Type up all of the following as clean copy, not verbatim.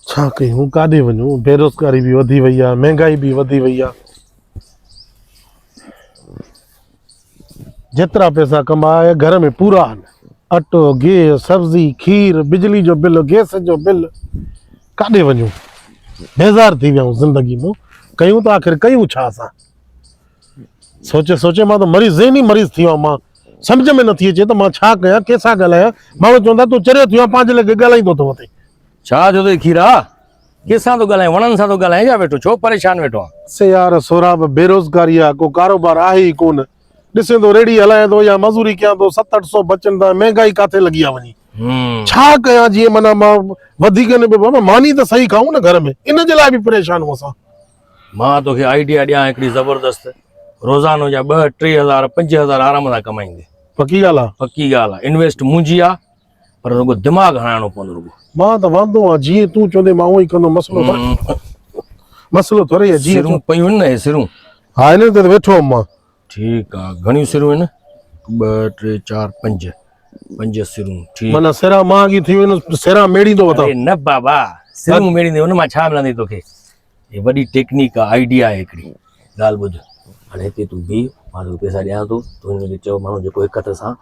ڇا ڪيون ڪاڏي وڃون بيروزگاري به وڌي وئي آ مهنگائي به وڌي وئي آ جيترا پئسا ڪمايا گهر ۾ پورا آهن اٽو گيهه سبزي کير بجلي جو بل گئس جو بل ڪاڏي وڃون بيزار ٿي ويا آهيون زندگي مون ڪيون ته آخر ڪيون ڇا اسان سوچي سوچي مان ته مريض ذهني مريض ٿي ويو آهيان مان سمجهه ۾ نٿي اچي ته مان ڇا ڪيان ڪنهن سان ڳالهايان ماڻهو چوندا تون چريو ٿي ويو آهين پنهنجي ليکي ڳالهائيندو ٿو وتين. ڇا ٿيو اٿئي کيرا ڪنهن سان ٿو ڳالهائين وڻن سان ٿو ڳالهائين ڇا ويٺو ڇو پريشان ويٺو آهين. سي يار سهراب بيروزگاري آ ڪو ڪاروبار آهي ئي ڪونه ڏسين ٿو ريڙهي هلايان ٿو يا مزوري ڪيان ٿو ست اٺ سو بچن ٿا مهنگائي ڪاٿي لڳي آ وڃي ڇا ڪيان جيئن معنيٰ مان وڌيڪ نه به بابا ماني ته صحيح کائون نه گهر ۾ ان جي لاء به پريشان آهيون اسان. مان توکي آئيڊيا ڏيان هڪڙي زبردست روزانو جا ٻه ٽي هزار پنج هزار آرام سان ڪمائيندي. پڪي ڳالهه آ. پڪي ڳالهه آ انويسٽ منهنجي آ پر رڳو دماغ هڻائڻو پوندو رڳو. مان ته واندو آ جيئن تون چوندين مان اونئن ئي ڪندم مسئلو ٿوري مسئلو ٿوري آ جيئن سرون پيون آهن نه هي سرون. ها انهن تي ته ويٺو هوم مان. ٺيڪ آ گهڻيون سرون آهن ٻه ٽي چار پنج پنج سرون ٺيڪ. معنيٰ سران مهانگي ٿي ويون آهن سران ميڙيندو وتان. اري نه بابا سرون ميڙيندي ان مان ڇا ملندي توکي. هي وڏي ٽيڪنيڪ آ آئيڊيا آهي هڪڙي ڳالهه ٻڌ هاڻي هتي تون بيهه مان توکي پئسا ڏيان ٿو تون هن کي چئو ماڻهو جيڪو هڪ هٿ سان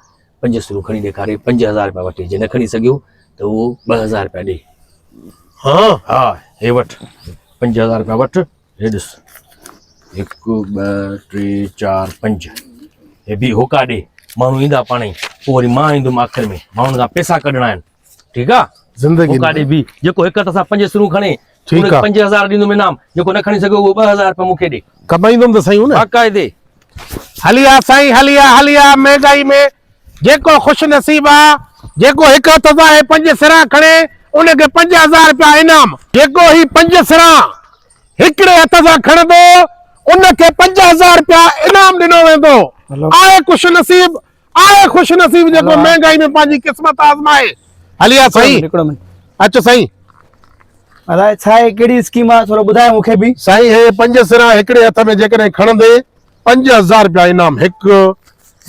پنج سرون کڻي ڏيکاري 5000 رپيا وٺي جي نه کڻي سگهيو ته اهو 2000 رپيا ڏي ها ها هي وٺ 5000 رپيا وٺ هي ڏس هڪ ٻه ٽي چار پنج هي بيهه هوڪا ڏي ماڻهو ايندا پاڻ ئي پوء وري مان ايندم آخر ۾ ماڻهن کان پئسا ڪڍڻا آهن ٺيڪ آ زندگي ڪاڏي به جيڪو هڪ هٿ سان پنج سرون کڻي ٺيڪ آ 5000 ڏيندم انعام جيڪو نه کڻي سگهيو اهو 2000 رپيا مون کي ڏي ڪمائيندم ته سهي نه باقاعدي هلي آ سائين هلي آ هلي آ مهنگائي ۾ جيڪو خوش نصيب آ جيڪو هڪ هٿ سان هي پنج سران کڻي ان کي 5000 رپيا انعام جيڪو هي پنج سران هڪڙي هٿ سان کڻندو ان کي 5000 رپيا انعام ڏنو ويندو آهي خوش نصيب آهي خوش نصيب جيڪو مهنگائي ۾ پنهنجي قسمت آزمائي. هلي آ سائين. اچ سائين. الائي ڇا آهي ڪهڙي اسڪيم آ ٿورو ٻڌايو مون کي به. سائين هي پنج سرا هڪڙي هٿ ۾ جيڪڏهن کڻندي 5000 رپيا انعام هڪ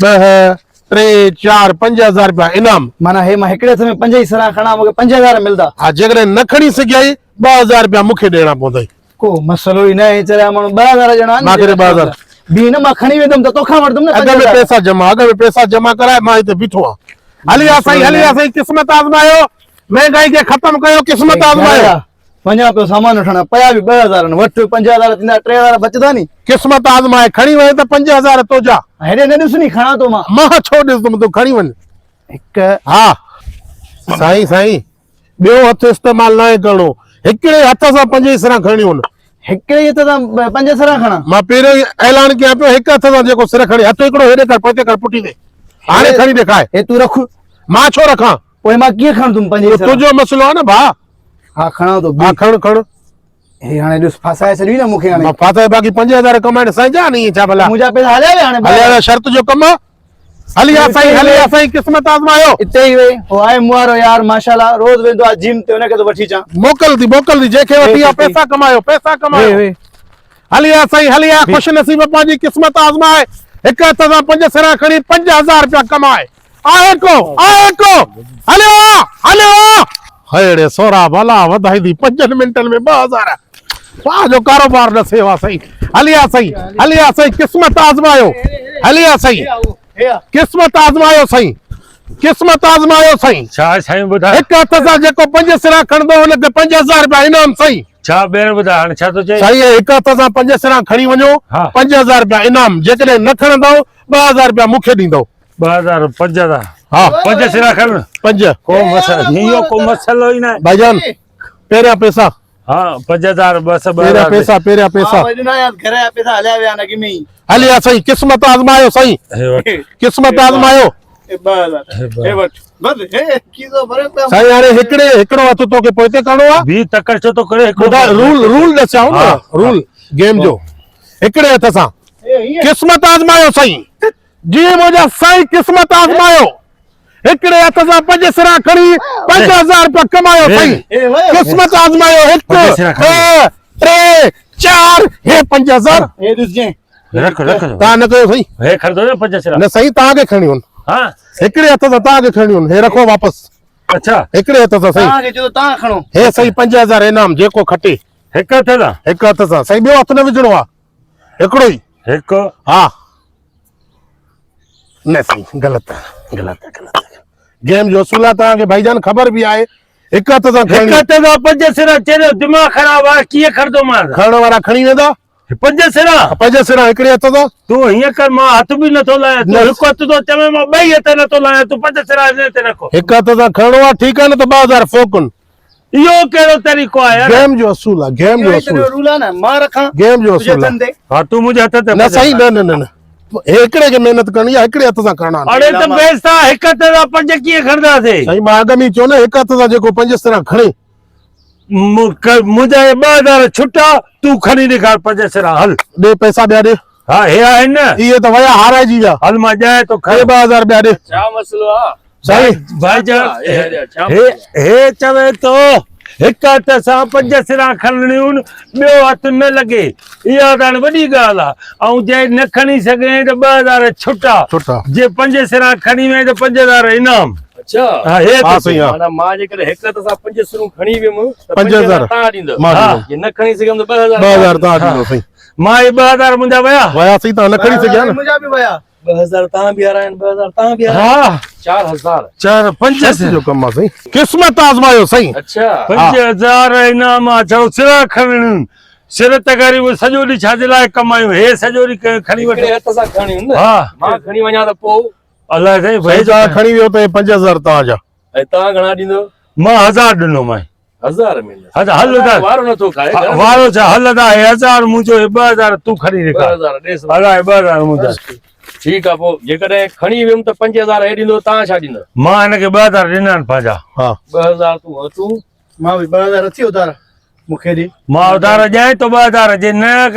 ٻه ٽي چار 5000 رپيا انعام. معنيٰ هي مان هڪڙي هٿ ۾ پنج ئي سرا کڻان مون کي 5000 ملدا. ها جيڪڏهن نه کڻي سگهيائي 2000 رپيا مون کي ڏيڻا پوندئي. ڪو مسئلو ئي ناهي چريا ماڻهو 2000 ڄڻا مان ڪري 2000 بي نه مان کڻي ويندم ته توکان وٺندم نه اڳ ۾ پئسا جمع اڳ ۾ پئسا جمع ڪرائي مان هتي بيٺو آهيان هلي آ سائين هلي آ سائين قسمت آزمايو مهنگائي کي ختم ڪيو قسمت آزمايو وڃان پيو سامان وٺڻ پيا به 2000 آهن وٺ 5000 ٿيندا 3000 بچدا ني قسمت آزمائي کڻي وڃ ته 5000 تنهنجا هيڏي نه ڏس ني کڻان ٿو مان مان ڇو ڏسندم تون کڻي وڃ هڪ ها سائين سائين ٻيو هٿ استعمال ناهي ڪرڻو. هڪڙي هٿ سان پنج ئي سران کڻڻيون آهن. هڪڙي ئي هٿ سان پنج سران کڻان؟ مان پهريون ئي اعلان ڪيان پيو هڪ هٿ سان جيڪو سر کڻي هٿ هڪڙو هيڏي ڪر پوئتي ڪر پٺي تي. هاڻي کڻي ڏيکاء. هي تون رک. مان ڇو رکان؟ پوء مان ڪيئن کڻندم پنج ئي سران؟ تنهنجو مسئلو آهي نه ڀاء. ها کڻان ٿو. ها کڻ کڻ. هي هاڻي ڏس ڦاسائي ڇڏيو نه مون کي هاڻي. مان ڦاسائي باقي 5000 ڪمائڻ سائين جا نه ائين ڇا ڀلا. منهنجا پئسا هليا ويا هاڻي. هليا ويا شرط جو ڪم آ. هلي آ سائين هلي آ سائين قسمت آزمايو. اتي ئي ويهي هو آهي مون وارو يار ماشاءالله روز ويندو آ جم تي ان کي ٿو وٺي اچان. موڪل ٿي موڪل ٿي جنهن کي وٺي آ پئسا ڪمايو پئسا ڪمايو. هلي آ سائين هلي آ خوش نصيب پنهنجي قسمت آزمائي هڪ هٿ سان پنج سرا کڻي 5000 رپيا ڪمائي. آهي ڪو آهي ڪو هليو آ هليو آ. ههڙي سورا ڀلا وڌائيندي پنجن منٽن ۾ 2000 واهه جو ڪاروبار نه سيوا سائين هلي آ سائين هلي آ سائين قسمت آزمايو هلي آ سائين قسمت آزمايو سائين قسمت آزمايو سائين ڇا سائين ٻڌاء هڪ هٿ سان جيڪو پنج سرا کڻندو ان کي 5000 رپيا انعام سائين ڇا ٻيهر ٻڌاء هاڻي ڇا ٿو چئين سائين هڪ هٿ سان پنج سرا کڻي وڃو 5000 رپيا انعام جيڪڏهن نه کڻندو 2000 رپيا مون کي ڏيندو 2000 5000 ها پنج سرا کڻ پنج ڪو مسئلو اهو ڪو مسئلو ئي نه ڀائيجان پهريان پئسا ها 5000 بس پهريان پئسا پهريان پئسا هلي آ سائين قسمت آزمايو سائين قسمت آزمايو سائين هاڻي هڪڙي هڪڙو هٿ توکي پوئتي ڪرڻو آ بي تڪڙ ڇو ٿو ڪري هڪڙو رول رول ڏسيائون نه رول گيم جو هڪڙي هٿ سان قسمت آزمايو سائين جي منهنجا سائين قسمت آزمايو هڪڙي هٿ سان پنج سرا کڻي 5000 رپيا ڪمايو سائين قسمت آزمايو هڪ ٻه ٽي چار هي 5000 هي ڏسجين رک رک تان نه ڪيو سائين هي کڻندو نه پنج سرا نه سائين تان کي کڻيون ها هڪڙي هٿ سان تان کي کڻيون هي رکو واپس. اڇا. هڪڙي هٿ سان سائين. توهان کي چيو توهان کڻو. هي سائين 5000 انعام جيڪو کٽي. هڪ هٿ سان. هڪ هٿ سان سائين ٻيو هٿ نه وجهڻو آ هڪڙو ئي. هڪ. ها نه سائين غلط غلط غلط گيم جو اصول آ توهان کي ڀائي جان خبر به آهي هڪ هٿ سان هڪ کڻڻي. هٿ سان پنج سرا چيريو دماغ خراب آ ڪيئن کڻندومانس. کڻڻ وارا کڻي ويندا. پنج سرا. پنج سرا هڪڙي هٿ سان. تون هيئن ڪر مان هٿ به نٿو لايان تون هڪ هٿ ٿو چوين مان ٻئي هٿ نٿو لايان تون پنج سرا هن تي رک. هڪ هٿ سان کڻڻو آ ٺيڪ آ نه ته 2000 فوڪن. اهو ڪهڙو طريقو آ يار. گيم جو اصول آ گيم جو اصول. رول آ نه مان رکان گيم جو اصول آ. ها تون منهنجي هٿ تي. نه سائين نه نه نه نه هي هڪڙي کي محنت ڪرڻي آ هڪڙي هٿ سان کڻڻا آهن. اڙي ته پئسا هڪ هٿ سان پنج ڪيئن کڻنداسين. سائين مان اڳ ۾ چيو نه هڪ هٿ سان جيڪو پنج سرا کڻي. منهنجا هي 2000 ڇٽا تون کڻي ڏيکار پنج سرا هل. ڏي پئسا ٻيا ڏي. ها هي آهن نه. اهي ته ويا هارائجي ويا. هل مان ڄائي ٿو کڻ. هي 2000 ٻيا ڏي. ڇا مسئلو آ؟ سائين. ڀائي جان هي هي چوي ٿو هڪ هٿ سان پنج سرا کڻڻيون ٻيو هٿ نه لڳي اها ته هاڻي وڏي ڳالهه آ ۽ جي نه کڻي سگهين ته 2000 ڇٽا ڇٽا. جي پنج سرا کڻي وئين ته 5000 انعام. اڇا. ها هي ها سائين ها. معنيٰ مان جيڪڏهن هڪ هٿ سان پنج سرون کڻي ويم ته 5000 تان ڏيندو. مان ڏيندم. جي نه کڻي سگهيم ته 2000 2000 تان ڏيندو سائين. مان هي 2000 منهنجا ويا. ويا سائين تان نه کڻي سگهيا نه. منهنجا به ويا. 2000 تان به هارايا آهن 2000 تان به هارايا. ها. 4000. چار پنج شرط جو ڪم آ سائين. قسمت آزمايو سائين. اڇا. 5000 انعام آ ڇو سرا کڻڻيون سر ته غريب سڄو ڏينهن ڇا جي لاء ڪمايون هي سڄو ڏينهن کڻي وٺ. هڪڙي هٿ سان کڻڻيون نه. ها. مان کڻي وڃان ته پوء. الله سائين سائين توهان کڻي ويو ته هي 5000 توهان جا. ۽ توهان گهڻا ڏيندو؟ مان 1000 ڏنو مانء. 1000 ۾ نه. هل ادا. وارو نٿو کائي. وارو ڇا هل ادا هي 1000 منهنجو هي 2000 تون کڻي ڏيکار. 2000 ڏيس. ادا هي 2000 منهنجا. ٺيڪ آ پوء جيڪڏهن کڻي ويم ته 5000 هي ڏيندو توهان ڇا ڏيندو؟ مان هن کي 2000 ڏنا آهن پنهنجا. ها. 2000 تون وٺون. مان به 2000 اٿي اڌار مون کي ڏي. مان اڌار ڏيانء ٿو 2000 جي نه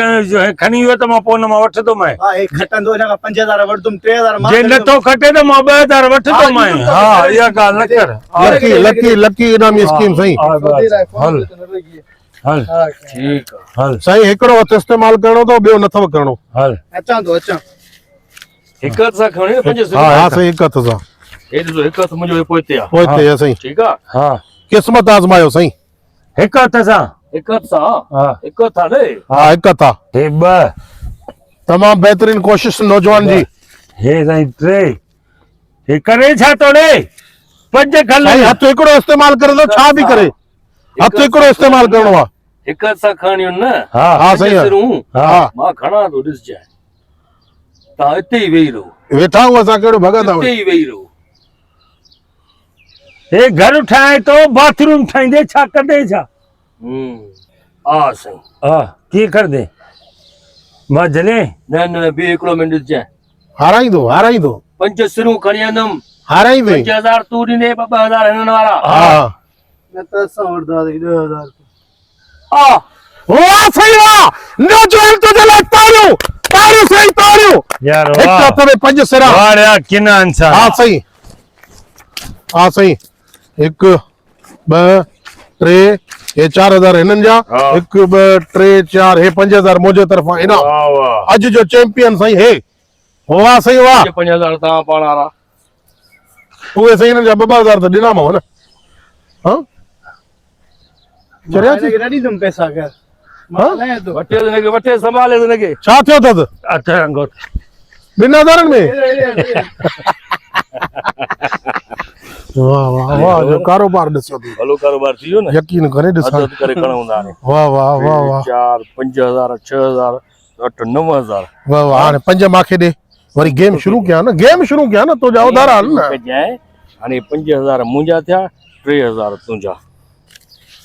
کڻي ويو ته مان پوء ان مان وٺندومانء. ها هي کٽندو ان کان 5000 وٺندم 3000 مان جي نٿو کٽي ته مان 2000 وٺندومانء. ها اها ڳالهه نه ڪر. لڪي لڪي لڪي انعامي اسڪيم سائين. هل هل ٺيڪ آ. هل سائين هڪڙو هٿ استعمال ڪرڻو اٿو ٻيو نٿو ڪرڻو. هل اچان ٿو اچان. هڪ هٿ سان کڻي نه پنج ها ها سائين هڪ هٿ سان. هي ڏسو هڪ هٿ منهنجو هي پوئتي آ. پوئتي آ سائين. ٺيڪ آ. ها. قسمت آزمايو سائين. هڪ هٿ سان. هڪ هٿ سان. ها. هڪ هٿ آ نه. ها هڪ هٿ آ. هي ٻه. تمام بهترين ڪوشش نوجوان جي. هي سائين ٽي. هي ڪري ڇا ٿو ڙي؟ پنج کل. سائين هٿ هڪڙو استعمال ڪري ٿو ڇا به ڪري. هٿ هڪڙو استعمال ڪرڻو آ. هڪ هٿ سان کڻڻيون نه. ها ها سائين. ها. مان کڻان ٿو ڏسجانء. تان اتي ئي ويهي رهو. ويٺا آهيون اسان ڪهڙو ڀڳت آهيون. اتي ئي ويهي رهو. هي گهر ٺاهي ٿو باٿ روم ٺاهيندي ڇا ڪندي ڇا؟ آ سائين. ها ڪيئن ڪندي؟ مان جهلين؟ نه نه بيهه هڪڙو منٽ ڏسجانء. هارائيندو هارائيندو. پنج سرون کڻي آندم. هارائيندين. 5000 تون ڏيندين 2000 هنن وارا. ها. نه ته اسان وٺنداسين 10000. آ واه سائين واه نوجوان تنهنجي لاء تاڙيون تاڙيون سائين تاڙيون يار هڪ واه هٿ ۾ پنج سرا واه ريا ڪنا انسان ها سائين ها سائين هڪ ٻه ٽي هي 4000 هنن جا هڪ ٻه ٽي چار هي 5000 منهنجي طرفان انعام واه واه اڄ جو چيمپيئن سائين هي واه سائين واه 5000 تان پاڻ وارا اهي سائين هنن جا 2000 ته ڏنا مون نه ها چريا ٿي نه ڏيندم پئسا ڪر مان لايان ٿو وٺي هن کي وٺي سنڀالي هن کي ڇا ٿيو اٿس اٿ رنگو ٻن هزارن ۾ واه واه واه جو ڪاروبار ڏسيو ٿي ڀلو ڪاروبار ٿي ويو نه يقين ڪري ڏسان اڌ ڪري کڻ هوندا هاڻي واه واه واه واه 4 5000 6000 8 9000 واه واه هاڻي پنج ماکي ڏي وري گيم شروع ڪيان نه گيم شروع ڪيان نه تو جا اڌارا هل نه هاڻي 5000 منهنجا ٿيا 3000 تنهنجا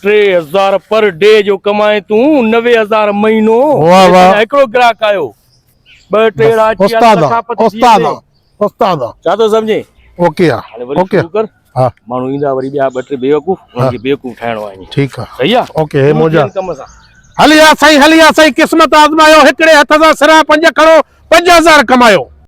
3000 پر ڊي جو ڪمائين تون 90000 مهينو واه واه هڪڙو گراهڪ آيو ٻه ٽي اهڙا اچي ويا استاد لکاپتي ٿي استاد ويندين. استاد ڇا ٿو سمجهين اوڪي آ هاڻي وري اوڪي شروع ڪر ها ماڻهو ايندا وري ٻيا ٻه ٽي بيوقوف انهن کي بيوقوف ٺاهڻو آهي ائين. ٺيڪ آ صحيح آ اوڪي هي منهنجا ڪم سان هلي آ سائين هلي آ سائين قسمت آزمايو هڪڙي هٿ سان سرا پنج کڻو 5000 ڪمايو.